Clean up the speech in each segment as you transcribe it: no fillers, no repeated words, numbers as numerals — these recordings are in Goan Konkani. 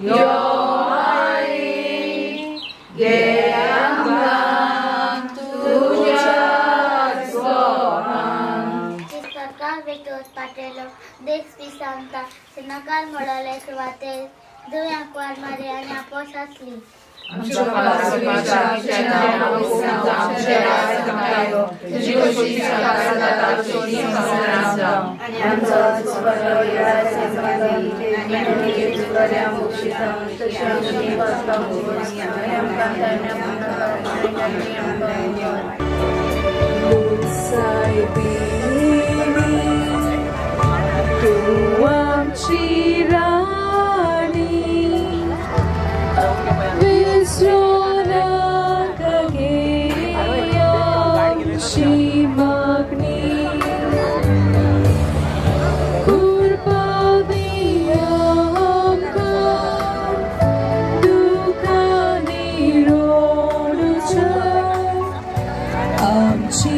यो माई घे आमकां तुज्या सोमान. सरकार बेटोस पाटेलो देश बी सांगता नकार मोडले सुवातेर दुव्या कुवार मारी आनी आपोस आसली. तूं आमची राणी विसरूं नाका गे आमची मागणी कृपा दी आमकां दुखांनी रडूच्या आमची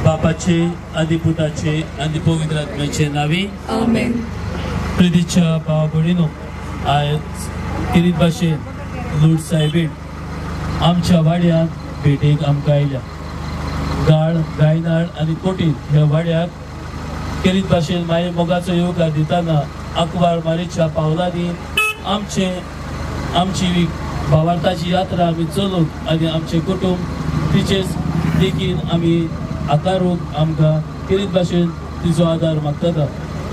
बापाचे आनी पुताचे आनी पवित्र आत्म्याचे नावी आमेन. प्रितीच्या भाव भयणीनो, आयज किरीत भाशेन लूट सायबीण आमच्या वाड्यांत भेटेक आमकां आयल्या. गाळ, गायनाळ आनी कोटीन ह्या वाड्याक केरीत भाशेन माये मोगाचो येवकार दितना आंकवार मारीच्या पावलांनी आमचे आमची भावार्थाची यात्रा आमी चलोवंक आनी आमचें कुटुंब तिचेच देखीन आमी आकारूंक आमकां केरीत भाशेन तिचो आदार मागता.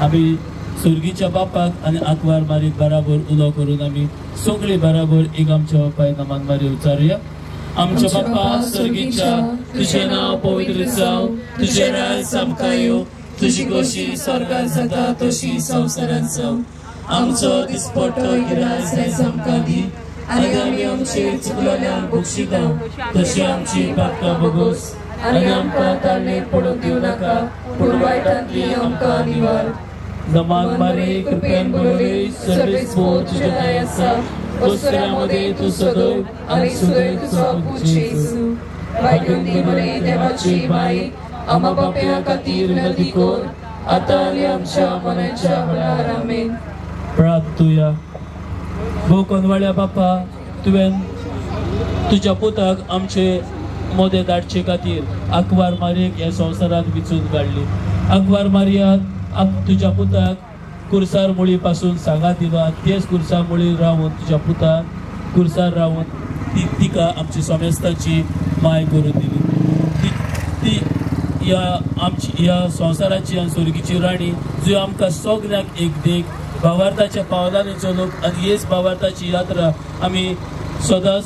आमी सुर्गीच्या बापाक आनी आंकवार मारीक बराबर उलो करून आमी सगळीं बराबर एक आमच्या बापाय नामान मारी उच्चारुया. आमच्या बापा सर्गीच्या, तुझें नांव पवित्र जावं, तुझें राज आमकां येवं, तुजी गोशी स्वर्गार जाता तशी संवसारांत जावं. आमचो दिसपट्टो गिरास आयज आमकां दी आनी आमी आमचे चुकलोल्यांक बक्षिता तशी आमची पातकां भोगोस आनी आमकां ताळणेर पडूंक दिवं नाका, पूण वायटांतली आमकां निवार. नमान मारी कृपेन भरली, सर्वेस्पोर तुज्या दाय आसा, वस्त्रां मदें तूं सदैव आनी सुदैव तुजो पूत जेजू. भाग्यवंती मरे देवाची माई, आम्हा पाप्यां खातीर विनंती कर आतां आनी आमच्या मरणाच्या वेळार. आमेन. प्रार्थुया. भोव कोनवाळ्या बापा, तुवें तुज्या पुताक आमचे मोदे धाडचे खातीर आंकवार मारयेक ह्या संवसारांत विचून काडली. आंकवार मारयान तुज्या पुताक कुर्सार मुळी पासून सांगात दिलो आनी तेच कुर्सा मुळी रावन तुज्या पुताक कुर्सार रावन ती तिका आमची समेस्ताची माय करून दिली. ती ह्या आमची ह्या संवसाराची आनी स्वर्गीची राणी जी आमकां सगळ्यांक एक देख भावार्थाच्या पावलांनी चलोवंक आनी हेच भावार्थाची यात्रा आमी सदांच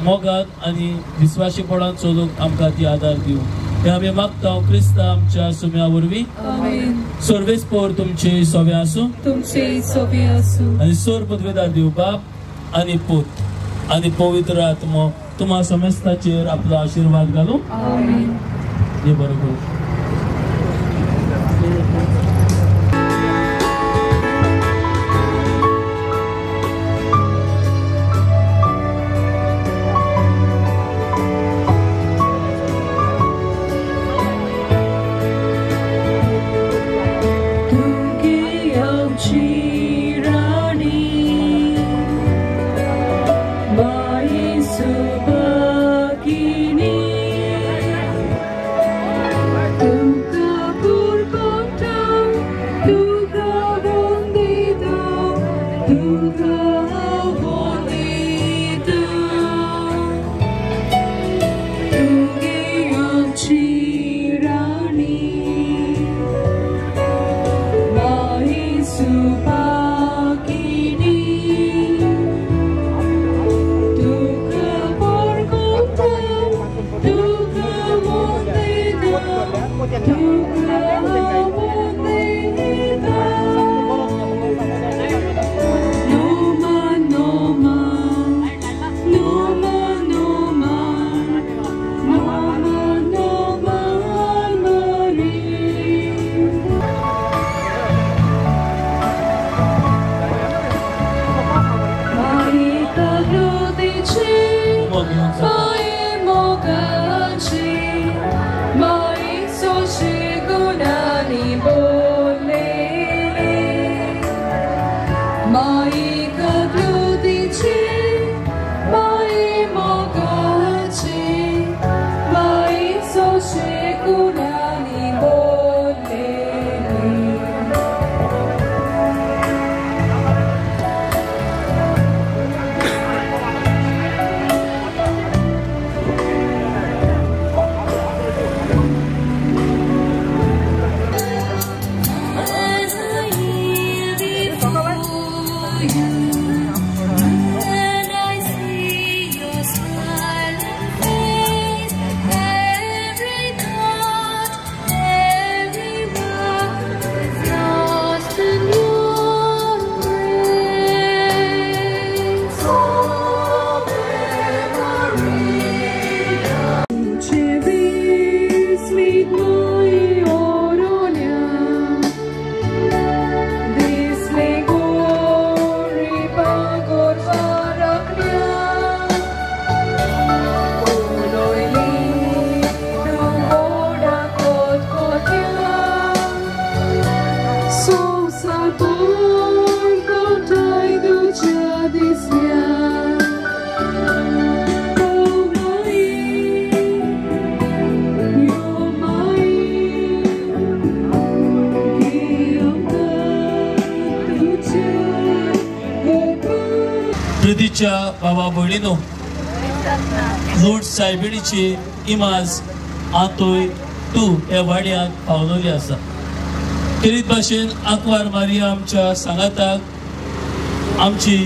मोगान आनी विस्वाशीपणान चलोवंक आमकां ती आदार दिवं हे आमी मागता क्रिस्ता आमच्या सुम्या वरवीं. सर्वेस्पोर तुमचे सोवे आसूं, तुमचे सोवे आसूं. आनी सोर पदवेदार दिव बाप आनी पूत आनी पवित्र आत्मो तुम्हा समेस्ताचेर आपलो आशिर्वाद घालूं. हे बरोबर. Supakini, tuka उमो घेवंक जाता. मोगाची माई सोशे गुणांनी बोललेले माई कबुतीची माई मोगाची माई सोशे गुणांनी बोललेले. प्रितीच्या बाबा भयणीनो, लूट सायबिणीची इमाज आतोय टू ह्या वाड्याक पावलेली आसा. तेच भाशेन आंकवार मारिया आमच्या सांगाताक आमची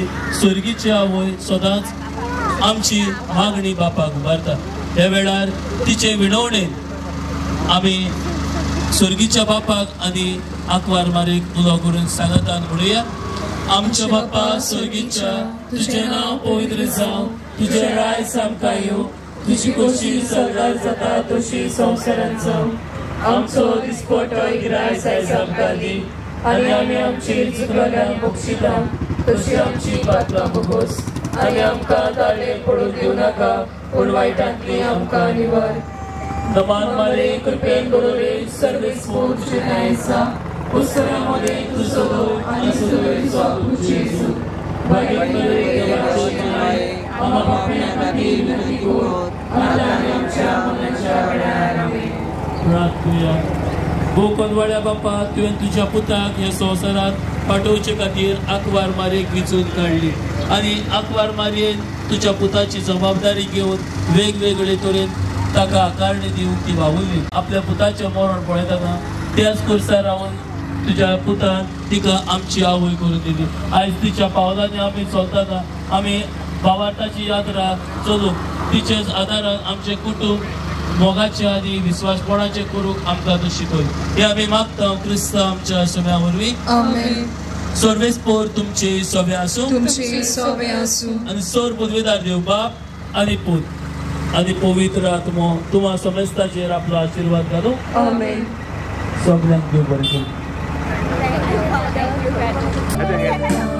स्वर्गीची आवय सदांच आमची मागणी बापाक उबारता. ह्या वेळार तिचे विणवणेन आमी स्वर्गीच्या बापाक आनी आंकवार मारीक उलो करून सांगातान म्हणुया. आमच्या बापा स्वर्गीच्या, तुझें नांव पवित्र जावं, तुजें राज आमकां येवं, तुजी खोशी स्वर्गार जाता तशी संवसारांत जावं. आमचो दिसपटो गिरायस आयज आमकां दी आनी आमी आमची चुकल्यांक बक्षिता तशी आमची पातलां भोगोस आनी आमकां ताळेर पडूंक दिवं नाका, पूण वायटांतली आमकां निवार. दमान मारे कृपेन बरोबर सर्वेस तुझे न्यायसा उत्सवामध्ये तुझो आनी तुझो गोकनवाड्या बापा, तुवें तुज्या पुताक ह्या संवसारांत पाठोवचे खातीर आंकवार मारयेक विंचून काडली आनी आंकवार मारयेन तुज्या पुताची जबाबदारी घेवन वेगवेगळे तरेन ताका आकारणी दिवंक ती वावुरली. आपल्या पुताचें मरण पळयतना त्याच कुर्सार रावन तुज्या पुतान तिका आमची आवय करून दिली. आयज तिच्या पावलांनी आमी चलतना आमी भावार्थाची यात्रा चलूंक तिचेच आदारान आमचें कुटूंब मोगाचे आनी विस्वासपणाचें करूंक आमकां तूं शिकय. हे आमी मागता क्रिस्त आमच्या सव्या वरवीं. आमेन. सर्वेस्पोर तुमचे सवे आसूं, तुमचे सवे आसूं. आनी सर पदवेदार देव बाप आनी पूत आनी पवित्र आत्मो तुमा समेस्ताचेर आपलो आशिर्वाद घालूं. आमेन. सगळ्यांक देव बरें करूं. Thank you. Thank you.